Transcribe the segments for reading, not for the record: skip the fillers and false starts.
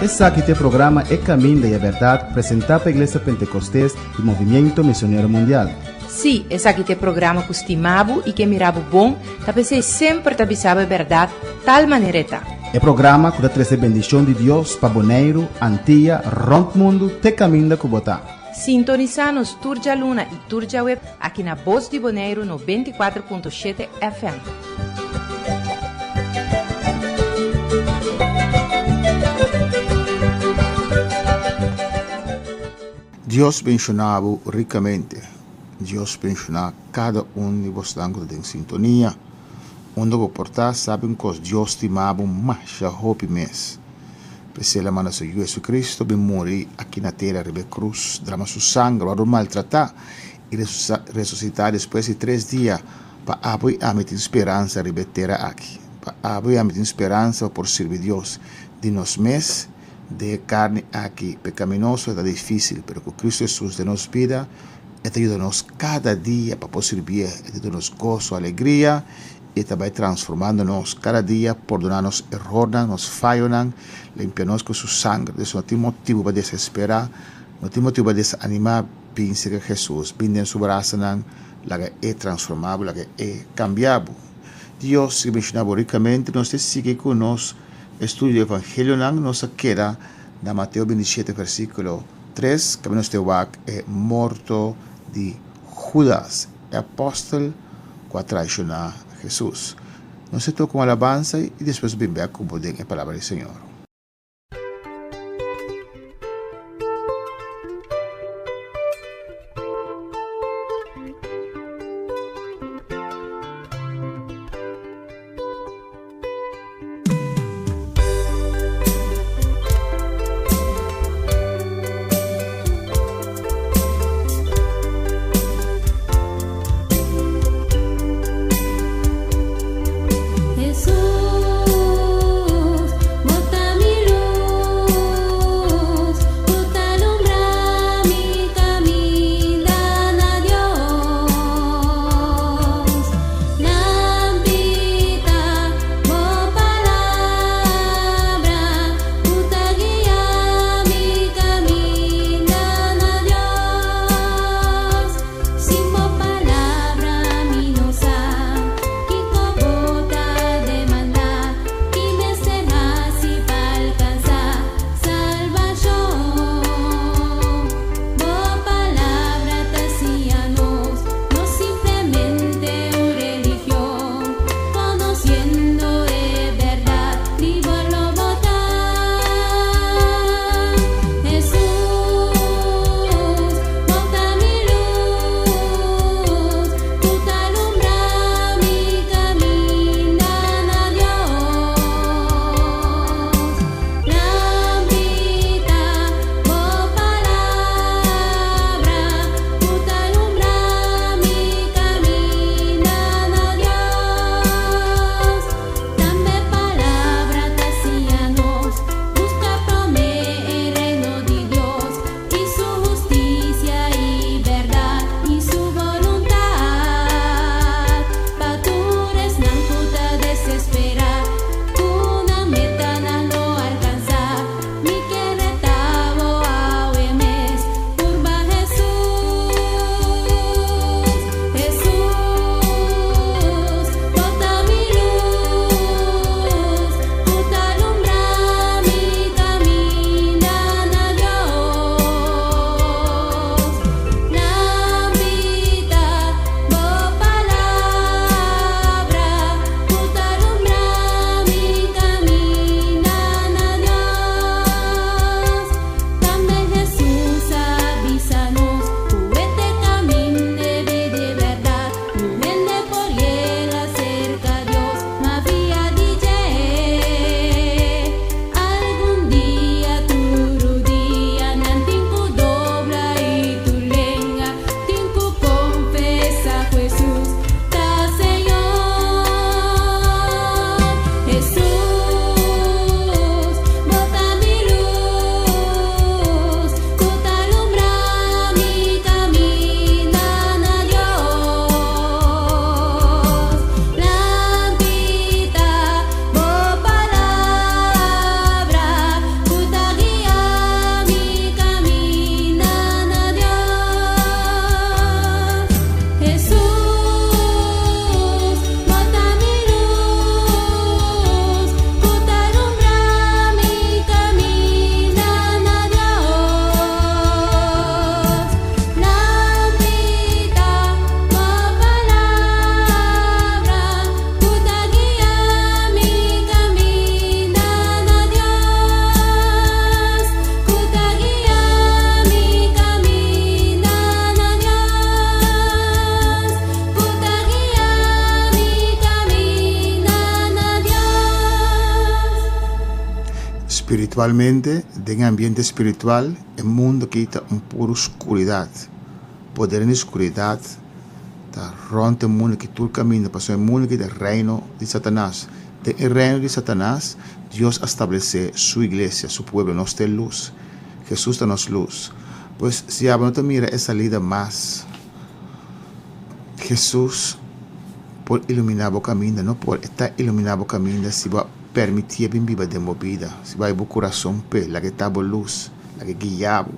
Esaki ta e programa E Caminda y e Berdad presenta pa Iglesia Pentecostes y Movimiento Misionero Mundial. Sí, esaki ta e programa ku stima bo i ke mira bo bon, ta p'esei semper ta bisa bo e bèrdat tal manera e ta. E programa ku ta trese bendishon di Dios pa Boneiru, Antia, rònt mundu te kaminda ku bo ta. Sintonisá nos tur djaluna i tur djaweb aki na Bos di Boneiru 94.7 FM. Dios benshoná bo rikamente. Dios benshoná kada un di bosnan ku ta den sintonia. Unda bo por ta, sabi un kos, Dios stima bo masha hopi mes. P'esei el a manda su Yu Jesucristo bin muri aki na tera riba e krus, drama su sanger, wòrdu maltratá i resusitá despues di tres dia pa abo i ami tin speransa riba e tera aki, pa abo i ami tin speransa pa por sirbi Dios di nos mes. Den e karni aki pekaminoso ta difísil, pero ku Kristu Hesus den nos bida, e ta yuda nos kada dia pa por sirbié. E ta duna nos goso, alegria i e ta bai transformando nos kada dia, pordoná nos erornan, nos fayonan, limpia nos ku su sanger. Des no tin motibu pa desesperá, no tin motibu pa desanimá. Bin serka Hesus, bin den su brasanan, laga e transformá bo, laga e kambia bo. Dios sigui benshoná bo rikamente. Nos ta sigui ku nos Estudio di Evangelionan nos a keda na Mateo 27 versikulo 3 kaminda nos ta wak e morto di Judas, e apòstel ku a traishoná Hesus. Nos ta toka un alabansa i despues bin bèk ku bo den e Palabra di Señor. Hesus, bo ta. Spiritualmente, den e ambiente spiritual, e mundo aki ta un puru skuridat. Poder di skuridat ta rònt e mundu aki tur kaminda, pasobra e mundu aki ta e reino di Satanas. Den e reino di Satanas, Dios a stablesé Su iglesia, Su pueblo. Nos ta e lus. Hesus ta nos lus. Pues, si abo no ta mira e salida mas, Hesus por iluminá bo kaminda? No por. E ta iluminá bo kaminda si bo a permitié bin biba den bo bida, si bo a bo kurason p'e, laga e ta bo lus, laga e guia bo.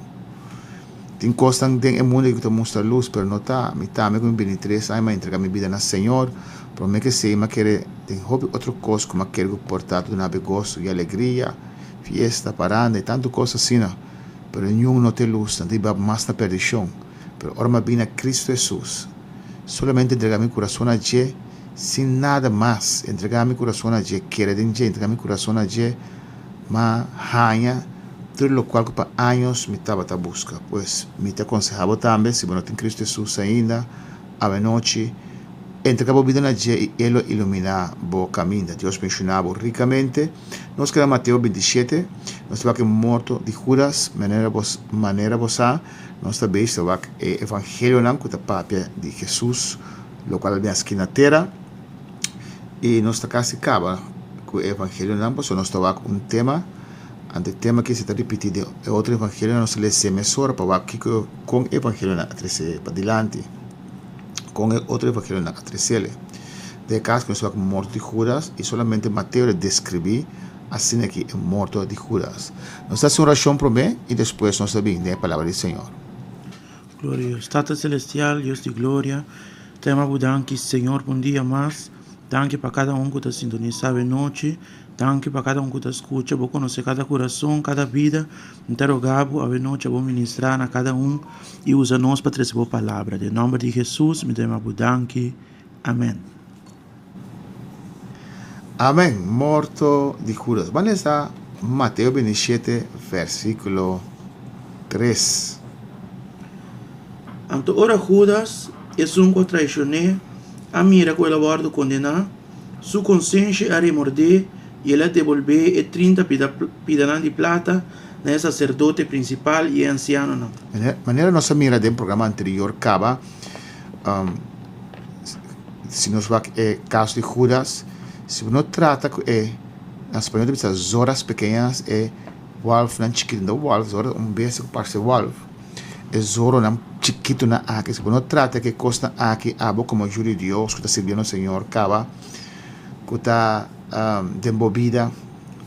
Tin kosnan den e mundu aki ku ta mustra lus, pero no ta. Mi tambe ku mi bini tres aña mi a entregá mi bida na Señor. Promé ku esei mi a kere den hopi otro kos ku mi a kere ku por ta duna bo goso i alegria, fiesta, paranda i tantu kos asina. Pero niun no ta e lus, nan ta hiba bo mas na perdishon. Pero ora mi a bini na Kristu Hesus, solamente entregá mi kurason na dje, sin nada mas, entregá mi kurason na dje, kere den dje, entregá mi kurason na dje, m'a haña tur lokual ku pa años mi tabata buska. Pues, mi ta konsehá bo tambe, si bo no tin Kristu Hesus ainda, awenochi, entregá bo bida na dje i E lo iluminá bo kaminda. Dios benshoná bo rikamente. Nos keda Mateo 27, nos ta wak e morto di Hudas, manera bo manera bo sa, nos ta bezig ta wak e evangelionan ku ta papia di Hesus, lokual a bin aski na tera, i nos ta kasi kaba ku e evangelionan, pasobra nos ta wak un tema, anto e tema aki si ta ripití den e otro evangelionan, nos ta lesa e mesora pa wak kiko kon e evangelionan a trese padilanti, kon e otro evangelionan a tresele. Den e kas ku nos wak morto di Hudas i solamente Mateo ta deskribí asina aki e morto di Hudas. Nos ta hasi un orashon promé i despues nos ta bin den e palabra di Señor. Gloria a Dios. Tata Celestial, Dios di gloria, ta yama bo danki Señor pa un dia mas. Danki pa kada un ku ta sintonisa awe nochi. Danki pa kada un ku ta skucha. Bo konosé kada kurason, kada bida. Mi ta roga bo awe nochi abo ministrá na kada un i usa nos pa trese bo palabra. Den nòmber di Hesus mi ta yama bo danki. Amen. Amen. Morto di Judas. Ban lesa Mateo 27 versikulo 3. Anto ora Judas, esun ku a traishon'é, a mira ku el a wòrdu kondená, su konsenshi a remord'é i el a debolbé e trinta pidanan di plata na e saserdote prinsipal i e ansianonan. Manera nos a mira den programa anterior kaba, si nos wak e kaso di Judas, si bo no trata ku e, na spañol ta bisa zoras pekeñas, e wòlfnan chikitu, no wòlf, zora ta un bestia ku parse wòlf, e zoronan chikitunan aki, si bo no trata ku e kosnan aki, abo komo yu di Dios ku ta sirbiendo Señor kaba, ku ta den bo bida,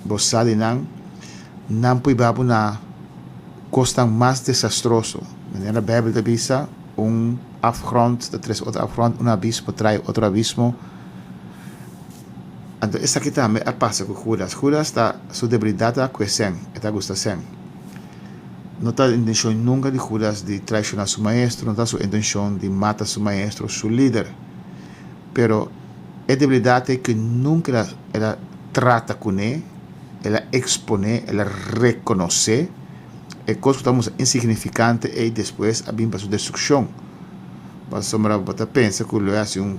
bo sa di nan, nan por hiba bo na kosnan mas desastroso. Manera Beibel ta bisa. Un afgrond ta trese otro afgrond, un abismo trae otro abismo. Anto esaki tambe a pasa ku Judas. Judas ta, su debilidat ta ku e sèn, e ta gusta sèn. No ta intenshon nunka di Judas di traishoná su maestro, no ta su intenshon di mata su maestro, su lider. Pero e debilidat ei ku nunka el a trata kuné, el a eksponé, el a rekonosé. E kos ku ta mustra insignifikante ei despues a bin pa su destrukshon. Pasobra bo ta pensa ku lo e hasi un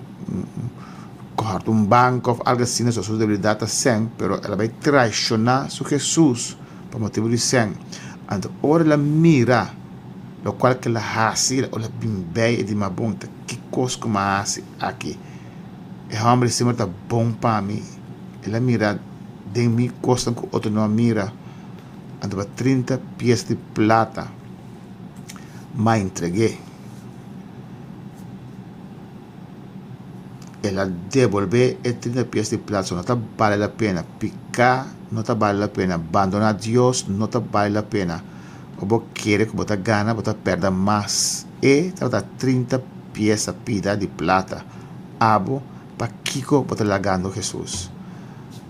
kòrta un banko òf algu asina, so su debilidat ta sèn, pero el a bai traishoná su Hesus pa motibu di sèn. Anto ora el a mira lokual ku el a hasi, el a bin bei e di, Ma bon, ta ki kos ku mi a hasi aki? E hòmber semper ta bon pa mi, el a mira den mi kosnan ku otro no a mira. Anto pa 30 pies di plata m'a entreg'é. El a debolbé e 30 pies di plata, so no ta bale la pena. Piká no ta bale la pena, bandoná Dios no ta bale la pena. Ora bo kere ku bo ta gana, bo ta pèrdè mas. E tabata 30 piesa pida di plata. Abo, pakiko bo ta lagando Hesus?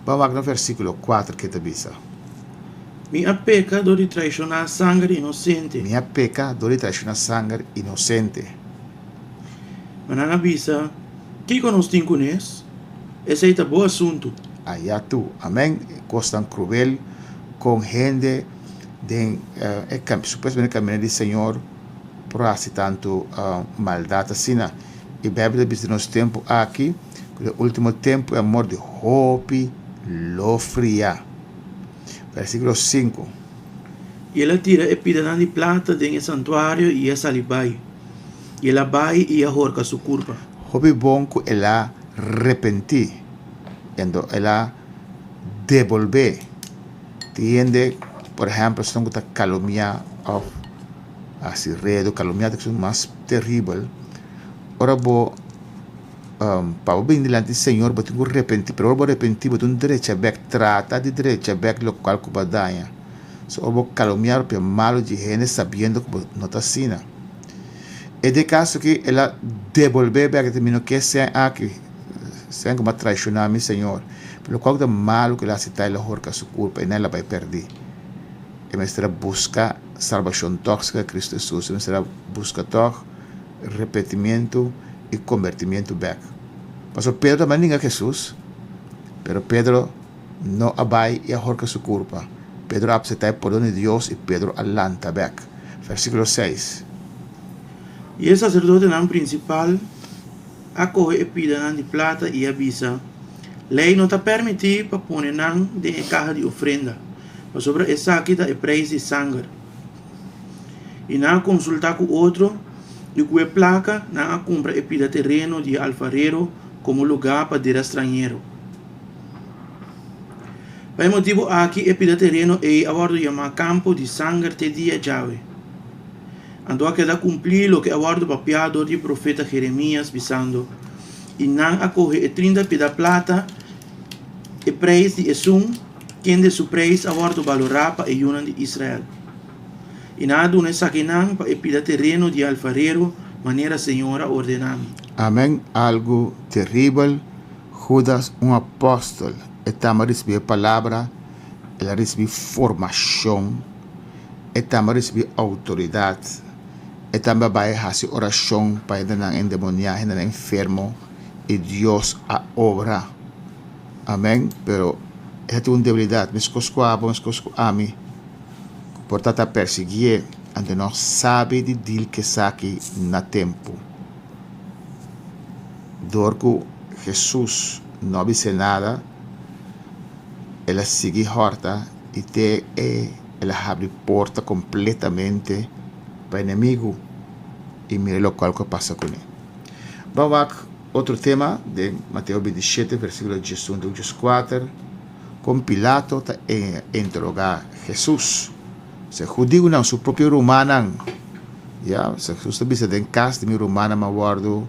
Ban wak na versíkulo 4 ke ta bisa. Mi a peka dor di traishoná sanger inosente. Mi a peka dor di traishoná sanger inosente. Ma nan a bisa, Kiko nos tin ku nes? Esei ta bo asuntu. Aya tu. Amen. E kosnan kruel kon hende den e supuestamente kaminda di Señor por hasi tantu maldat asina. E Beibel ta bisa den nos tempu aki ku den ultimo tempu e amor di hopi lo fria. Versíkulo sinku. I el a tira e pidanan di plata den e santuario i a sali bai. I el a bai i a horka su kurpa. Hopi bon ku el a repentí, endo el a debolbé. Tin hende, por ehèmpel, esnan ku ta kalumniá òf hasi redu, kalumniá ta esun mas teribel. Ora bo pa bo bini dilanti di Señor bo tin ku repentí, pero ora bo repentí bo tin un drecha bèk, trata di drecha bèk lokual ku bo a daña. So ora bo kalumniá bo papia malu di hende sabiendo ku bo no ta asina. E den kaso aki el a debolbé bèk, el ta mi no ke sèn aki, sèn ku mi a traishoná mi Señor. Pero lokual ku ta malu ku el a hasi ta el a horka su kurpa i nan el a bai pèrdí. E mester a buska salbashon tòg serka Kristu Hesus, e mester a buska tòg repetimiento i kombertimiento bèk. Pasobra Pedro tambe a ninga Hesus, pero Pedro no a bai i a horka su kurpa. Pedro a apseptá e pordon di Dios i Pedro a lanta bèk. Versíkulo seis. I e saserdotenan prinsipal a kohe e pidanan di plata i a bisa, Lei no ta pèrmití pa pone nan den e kaha di ofrenda, pasobra esaki ta e preis di sanger. I nan a konsultá ku otro, i ku e plaka nan a kumpra e pida tereno di e alfarero komo lugá pa dera strañero. Pa e motibu aki e pida tereno ei a wòrdu yamá Kampo di Sanger te dia djawe. Anto a keda kumplí loke a wòrdu papiá dor di e profeta Jeremias, bisando, I nan a kohe e trinta pida plata, e preis di esun kende su preis a wòrdu balorá pa e yunan di Israel. I nan a duna esakinan pa e pida tereno di e alfarero, manera Señor a ordená mi. Amen algu teribel Judas un apòstel e tambe a risibí e palabra el a risibí formashon e tambe a risibí outoridat e tambe a bai hasi orashon pa hendenan endemoniá hendenan enfermo i Dios a obra amen pero e tin un debilidat meskos ku abo meskos ku ami por ta ta persiguié anto nos sabi di dil ku esaki na tempu dor ku Hesus no a bis'é nada el a sigui hòrta i te e el a habri porta kompletamente pa enemigu i mira lokual ku a pasa kuné. Ban wak otro tema den Mateo 27 versíkulo 11 te 14 kon Pilato ta interogá Hesus. Se hudiunan, su propio rumannan, ya, Hesus ta bisa den kas di mi rumannan mi a wòrdu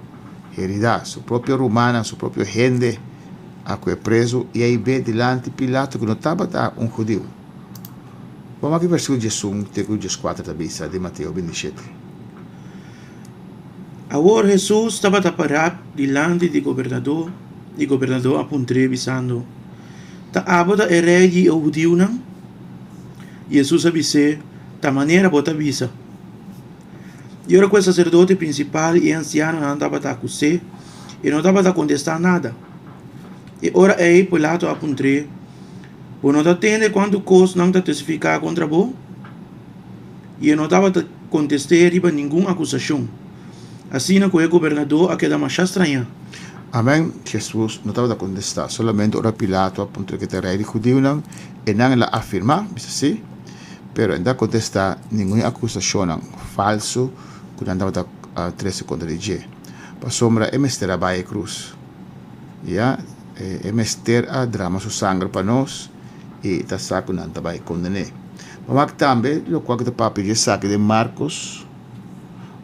heridá. Su propio rumannan, su propio hende a kue prezu i a hib'é dilanti Pilato ku no tabata un hudiu. Bon wak e versíkulo 11 te ku 14 ta bisa di Mateo 27. Awor Hesus tabata pará dilanti di gobernadó, i gobernadó a puntr'é, bisando, Ta abo ta e rei di e hudiunan? Hesus a bis'é, Ta manera bo ta bisa. I ora ku e saserdote prinsipal i e ansianonan tabata akus'é, e no tabata kontestá nada. E ora ei Pilato a puntr'é, Bo no ta tende kuantu kos nan ta testifiká kontra bo? I e no tabata kontest'é riba ningun akusashon. Asina ku e gobernadó a keda mashá strañá. Amen, Hesus no tabata kontestá. Solamente ora Pilato a puntra ke ta rei di hudiunan, e nan el a afirmá, bisa sí, pero e no ta kontestá ningun akusashonnan falsu ku nan tabata trese kontra di dje, pasobra e mester a bai e krus. Ya, e mester a drama su sanger pa nos i ta sa ku nan ta bai konden'é. Bo wak tambe lokual ku ta papia di esaki den Markos,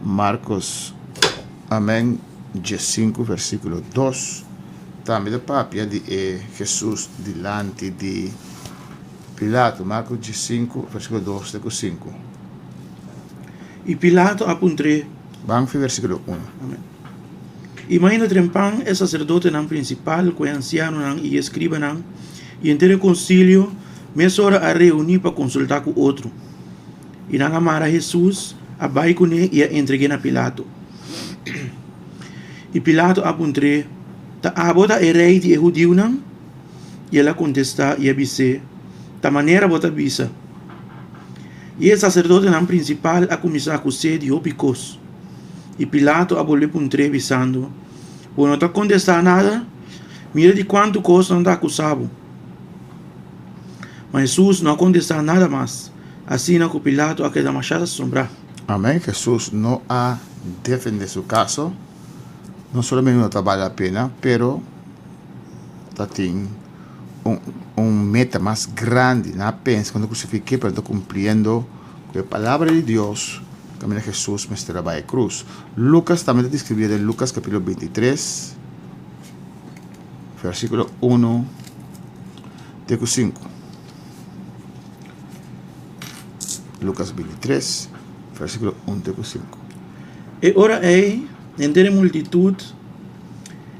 Markos, amen, 15 versíkulo 2, tambe ta papia di e Hesus dilanti di Pilato, Markos 15 versíkulo 2 te ku 5. I Pilato a puntr'é. Ban fi versíkulo 1. Amen. I mainda trempan e saserdotenan prinsipal ku e ansianonan i e eskribanan i henter e konsilio mesora a reuní pa konsultá ku otro. I nan a mara Hesus, a bai kuné i a entreg'é na Pilato. I Pilato a puntr'é, Ta abo ta e rei di e hudiunan? I el a kontestá i a bis'é, Ta manera bo ta bisa. I e saserdotenan prinsipal a kuminsá akus'é di hopi kos. I Pilato a bolbe puntr'é, bisando, Bo no ta kontestá nada? Mira di kuantu kos nan ta akusá bo. Ma Hesus no a kontestá nada mas, asina ku Pilato a keda mashá asombrá. Amén, Hesus no a defendé su kaso, no solamente no ta bale la pena, pero ta tin un un meta mas grandi. Nan a pensa ku nan ta krusifik'é, pero nan ta kumpliendo ku e palabra di Dios kaminda Hesus mester a bai e krus. Lukas tambe ta deskribí den Lukas kapítulo 23, versíkulo 1 te ku 5. Lukas 23, versíkulo 1 te ku 5. E ora ei, henter e multitut,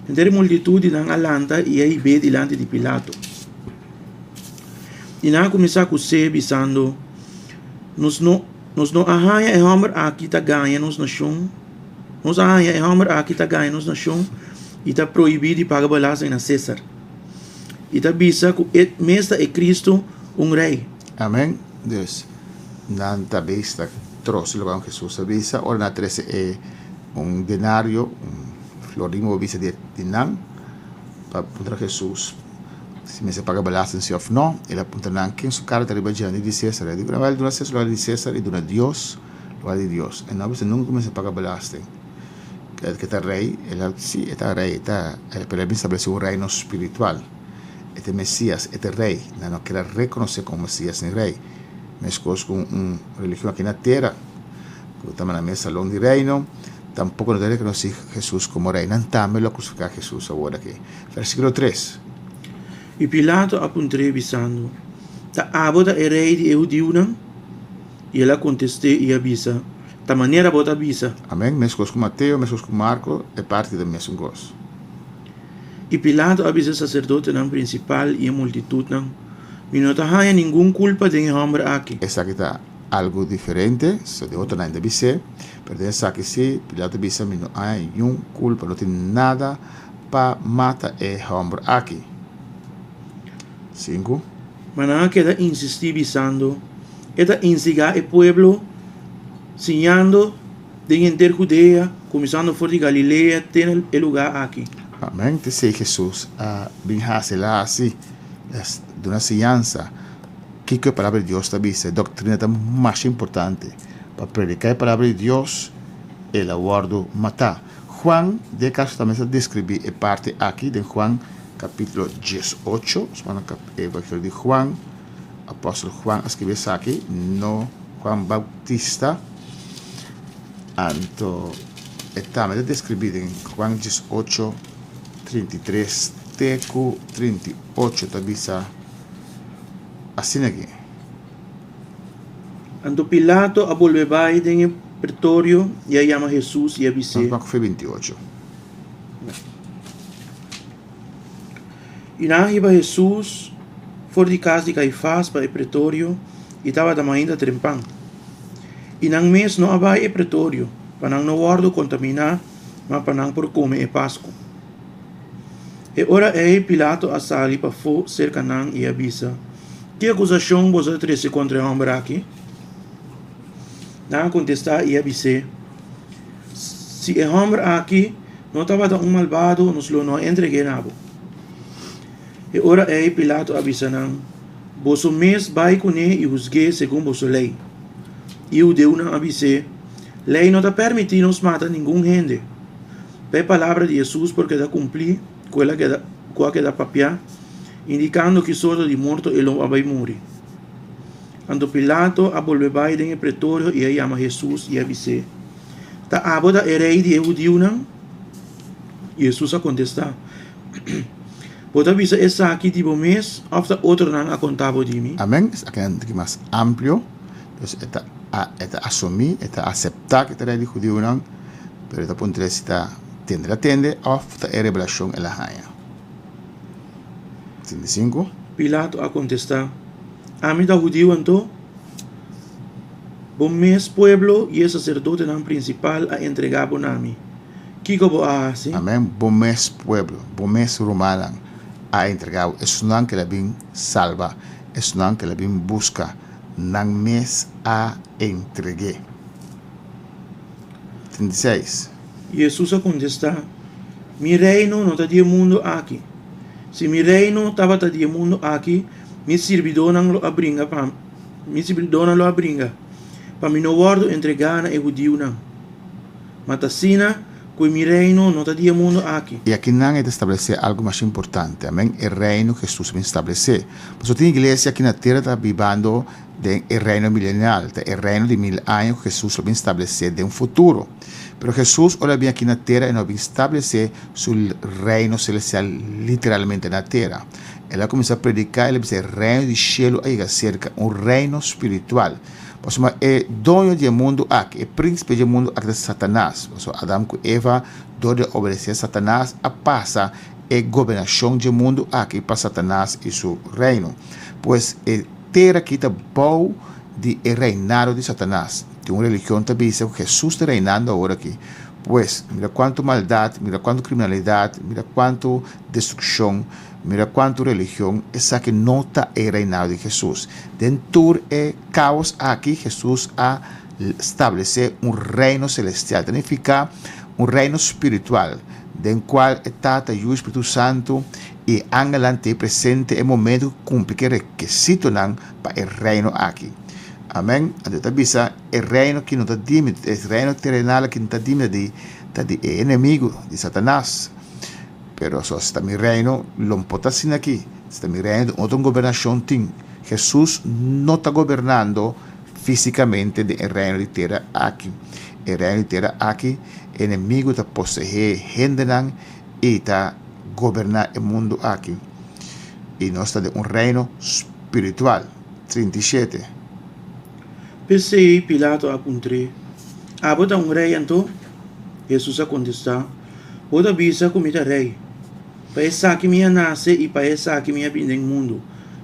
henter e multitut di nan a lanta i a hib'é dilanti di Pilato. I nan a kuminsá akus'é, bisando, Nos no, nos no a haña e hòmber aki ta gaña nos nashon, nos a haña e hòmber aki ta gaña nos nashon i ta prohibí di paga belasting na Sésar. I ta bisa ku e mes ta e Kristu, un rei. Amèn. Dus, nan ta bista trosi loke Hesus a bisa ora nan a trese e un denario, un florin bo bisa di nan, pa puntra Hesus si mester paga belasting si òf no. El a puntra nan, Ken su kara ta riba dje? Nan di, Di Sésar. El a di, Bueno, duna Sésar loke di Sésar i duna Dios loke di Dios. E no a bisa nunka ku mester paga belasting. El ke ta rei, el a, sí, e ta rei, e ta, pero el a bin stablesé un reino spiritual. E ta e Mesías, e ta e rei. Nan no kier a rekonosé komo Mesías ni rei. Meskos ku un religion aki na tera, ku ta manda mes Salon di Reino, tampoko no ta rekonosé Hesus komo rei. Nan tambe lo krusifiká Hesus awor aki. Versíkulo tres. I Pilato a puntr'é, bisando, Ta abo ta e rei di e hudiunan? I el a kontest'é i a bisa, Ta manera bo ta bisa. Amén. Meskos ku Mateo, meskos ku Marko, e parti ta mesun kos. I Pilato a bisa e saserdotenan prinsipal i e multitutnan, Mi no ta haña ningun kulpa den e hòmber aki. Esaki ta algu diferente, so den otronan ta bis'é, pero den esaki sí, Pilato bisa, Mi no haña ningun kulpa, no tin nada pa mata e hòmber aki. Sinku. Ma nan a keda insistí bisando, E ta instigá e pueblo, siñando den henter Judea, kuminsando for di Galilea te na e lugá aki. Amén. T'esei Hesus a bin hasi. El a hasi es duna siñansa kiko e Palabra di Dios ta bisa. E doktrina ta masha importante. Pa prediká e Palabra di Dios, el a wòrdu matá. Juan, den e kaso tambe ta deskribí e parti aki den Juan kapítulo 18. Evangelio di Juan. Apòstel Juan a skirbi esaki, no Juan Bautista. Anto e tambe ta deskribí den Juan 18, 33 te ku 38 ta bisa asina aki. Anto Pilato a bolbe bai den e pretorio i a yama Hesus i a bis'é. Nos ban ku fe 28. I nan a hiba Hesus for di kas di Kaifas pa e pretorio, i tabata mainta trempan. I nan mes no a bai e pretorio, pa nan no wòrdu kontaminá, ma pa nan por kome e Pasku. E ora ei Pilato a sali pafó serka nan i a bisa, Ki akusashon boso ta trese kontra e hòmber aki? Nan a kontestá i a bis'é, Si e hòmber aki no tabata un malbado, nos lo no a entreg'é na bo. E ora ei Pilato a bisa nan, Boso mes bai kuné i husg'é segun boso lei. I e hudiunan a bis'é, Lei no ta permití nos mata ningun hende. Pa e palabra di Hesus por keda kumplí ku el a keda ku a keda papiá, indikando ki sorto di morto e lo a bai muri. Anto Pilato a bolbe bai den e pretorio i a yama Hesus i a bis'é, Ta abo ta e rei di e hudiunan? I Hesus a kontestá, Bo ta bisa esaki di bo mes òf ta otronan a konta bo di mi? Amèn. Esaki ta un tiki mas amplio. Pues e ta e ta asumí, e ta aseptá ku e ta rei di hudiunan, pero e ta puntra si ta tende el a tende òf ta e revelashon el a haña. 35. Pilato a kontestá, Ami ta hudiu anto? Bo mes pueblo i e saserdotenan prinsipal a entregá bo na mi. Kiko bo a hasi? Amèn. Bo mes pueblo, bo mes rumannan a entregá bo. Esunnan ku el a bin salba, esunnan ku el a bin buska, nan mes a entreg'é. 36. Hesus a kontestá, Mi reino no ta di e mundu aki. Si mi reino tabata di e mundu aki, Mi sirbidónan lo a bringa pa mi sirbidónan lo a bringa, pa mi no wòrdu entregá na e hudiunan. Ma ta asina ku mi reino no ta di e mundu aki. I akinan e ta establesé algu masha importante, amèn, e reino ku Hesus a bin establesé. Pasobra tin iglesia aki na tera ta bibando den e reino milenial, ta e reino di mil aña ku Hesus lo bin establesé den futuro. Pero Hesus ora a bin aki na tera e no a bin establesé su reino selestial literalmente na tera. El a kuminsá prediká, el a bisa e reino di shelu a yega serka, un reino spiritual. Pasobra e doño di e mundu aki, e prínsipe di e mundu aki ta Satanas. Pasobra Adam ku Eva, dor di a obedesé Satanas, a pasa e gobernashon dje mundu aki pa Satanas i su reino. Pues e tera aki ta bou di e reinado di Satanas. Tin un religion ta bisa ku Hesus ta reinando awor aki. Pues, mira kuantu maldat, mira kuantu kriminalidat, mira kuantu destrukshon, mira kuantu religion, esaki no ta e reinado di Hesus. Den tur e kaos aki, Hesus a stablesé un reino selestial, ta nifiká un reino spiritual, den kual e Tata, Yu i Spiritu Santu i e angelnan ta ei presente e momentu ku kumpli ku e rekesitonan pa e reino aki. Amèn. Anto e ta bisa, E reino ki no ta di mi, e reino terenal aki no ta di mi, ta di e enemigu, di Satanas. Pero so si ta mi reino, lo no por ta asina aki. Si ta mi reino, un otro gobernashon tin. Hesus no ta gobernando físikamente den e reino di tera aki. E reino di tera aki, e enemigu ta poseé hendenan i ta goberná e mundu aki. I nos ta den un reino spiritual. 37. P'esei Pilato a puntr'é, Abo ta un rei anto? Hesus a kontestá, Bo ta bisa ku mi ta rei. Pa esaki mi a nase i pa esaki mi a bini den mundu,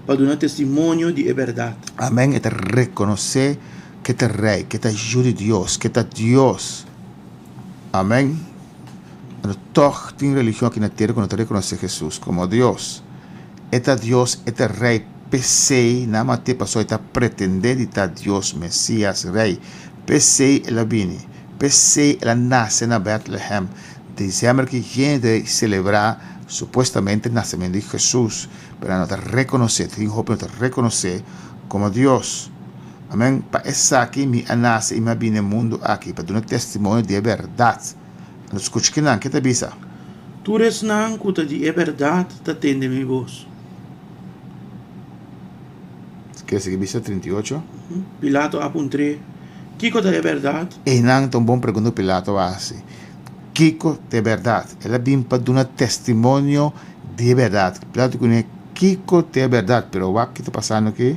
pa duna testimonio di e bèrdat. Amèn. E ta rekonosé ku e ta rei, ku e ta Yu di Dios, ku e ta Dios. Amèn. Anto tòg tin religion aki na tera ku no ta rekonosé Hesus komo Dios. E ta Dios, e ta Rei. P'esei nan mat'é pasobra e ta pretendé di ta Dios, Mesías, Rei. P'esei el a bini. P'esei el a nase na Bètlehèm. Desèmber ki hende selebrá supuestamente nasementu di Hesus, pero nan no ta rekonosé, tin hopi no ta rekonosé komo Dios. Amèn. Pa esaki mi a nase i mi a bini e mundu aki, pa duna testimonio di e bèrdat. Nos skucha kinan ke ta bisa. Tur esnan ku ta di e bèrdat ta tende mi bos. Ke sigui bisa 38. Pilato a puntr'é, Kiko ta e bèrdat? Einan ta un bon pregunta ku Pilato a hasi. Kiko ta e bèrdat? El a bin pa duna testimonio di e bèrdat. Pilato di kuné, Kiko ta e bèrdat? Pero wak ki ta pasando aki.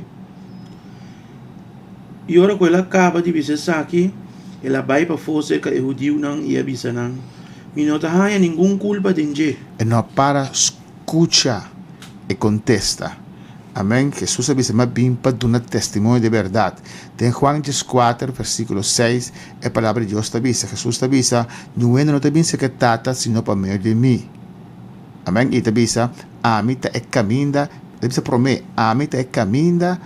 I ora ku el a kaba di bisa esaki, el a bai pafó serka e hudiunan i a bisa nan, Mi no ta haña ningun kulpa den dje. E no a para skucha e kontesta. Amèn. Hesus a bisa, Mi a bin pa duna testimonio di e bèrdat. Den Juan dieskuater, versíkulo seis, e Palabra di Dios ta bisa, Hesus ta bisa, Niun hende no ta bin serka e Tata sino pa medio di mi. Amèn. I ta bisa, Ami ta e kaminda, el a bisa promé, Ami ta e kaminda,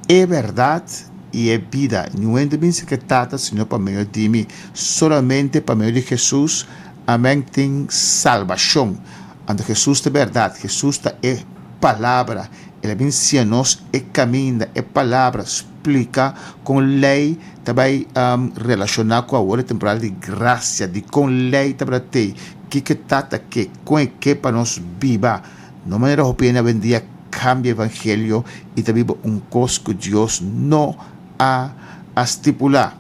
E bèrdat i e bida. Niun hende bin serka e Tata sino pa medio di mi. Solamente pa medio di Hesus, amèn, tin salbashon. Anto Hesus ta e bèrdat, Hesus ta e Palabra. El a bin siña nos e kaminda, e Palabra, splika kon lei ta bai relashoná ku awor e temporada di grasia, dikon lei tabata tei, kiko e Tata ke, kon e ke pa nos biba. No manera hopi hende awendia kambia evangelio i ta biba un kos ku Dios no a a stipulá.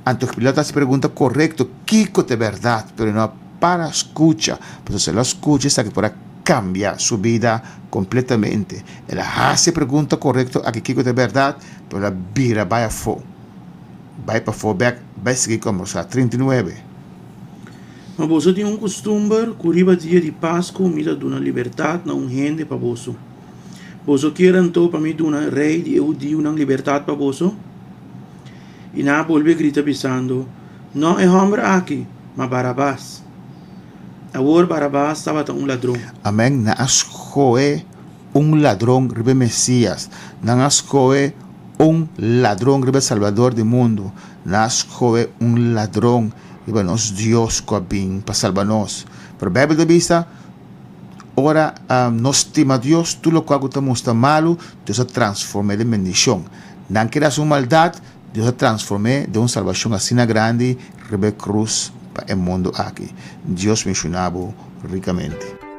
Anto Pilato a hasi pregunta korekto, Kiko ta e bèrdat? Pero e no a para skucha, pasobra si el a skucha esaki por a kambia su bida kompletamente. El a hasi e pregunta korekto aki, Kiko ta e bèrdat? Pero el a bira bai afó, bai pafó bèk, bai sigui kombersá. 39. Ma boso tin un kustumber ku riba dia di Pasku mi ta duna libertat na un hende pa boso. Boso kier anto pa mi duna rei di e hudiunan libertat pa boso? I nan a bolbe grita bisando, No e hòmber aki, ma Barabas. Awor Barabas tabata un ladron. Amèn. Nan a skohe un ladron riba e Mesias. Nan a skohe un ladron riba e Salbador di mundu. Nan a skohe un ladron riba nos Dios ku a bin pa salba nos. Pero Beibel ta bisa, Ora nos stima Dios, tur lokual ku ta mustra malu, Dios a transform'é den bendishon. Nan keda hasi un maldat, Dios a transform'é den un salbashon asina grandi riba e krus pa e mundu aki. Dios benshoná bo rikamente.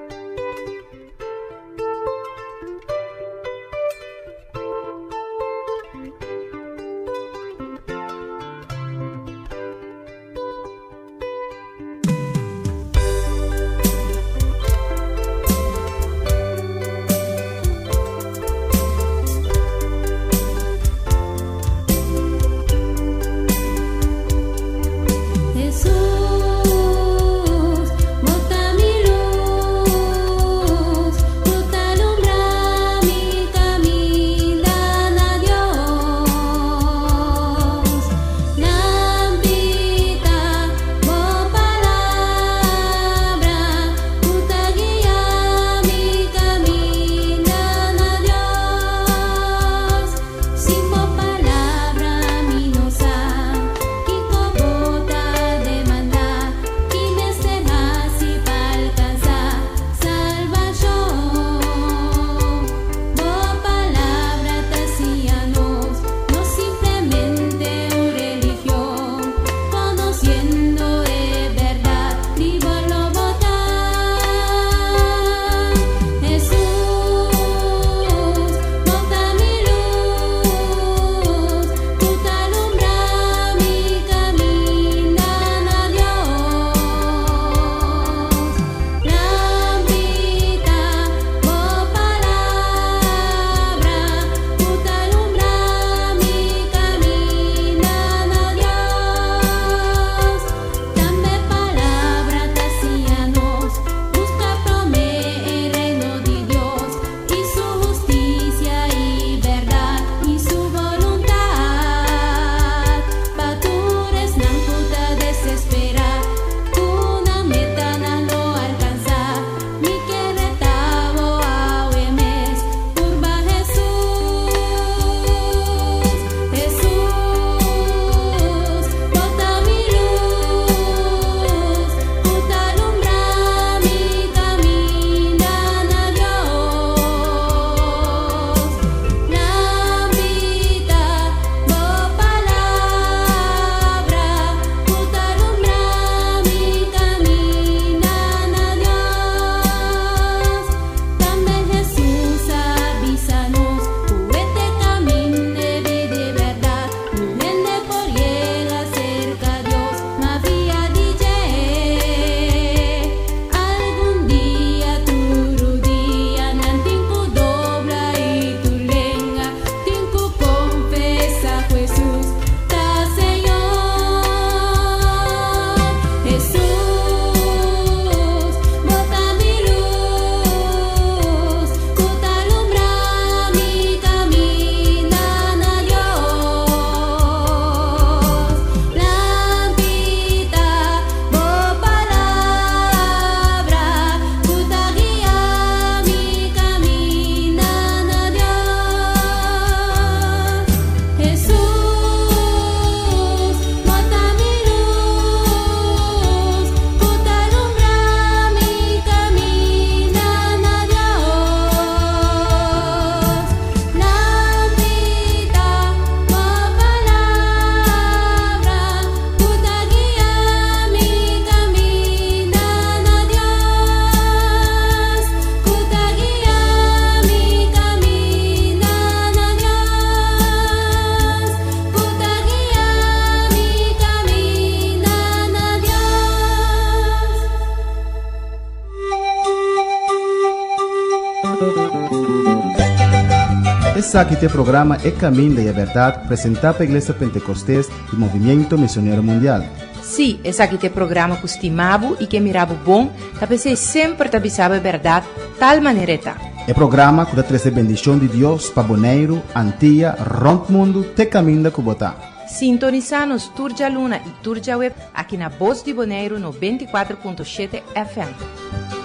Esaki ta e programa E Caminda y e Berdad presenta pa Iglesia Pentecostes y Movimiento Misionero Mundial. Sí, esaki ta e programa cu stima bo y ke mira bo bon, ta p'esey semper ta bisa bo e berdad tal manera e ta. E programa cu ta trece bendicion di Dios pa Boneiru, Antia, rond mundo te caminda cu bo ta. Sintonisa nos tur djaluna y tur djaweb aki na Bos di Boneiru 94.7 FM.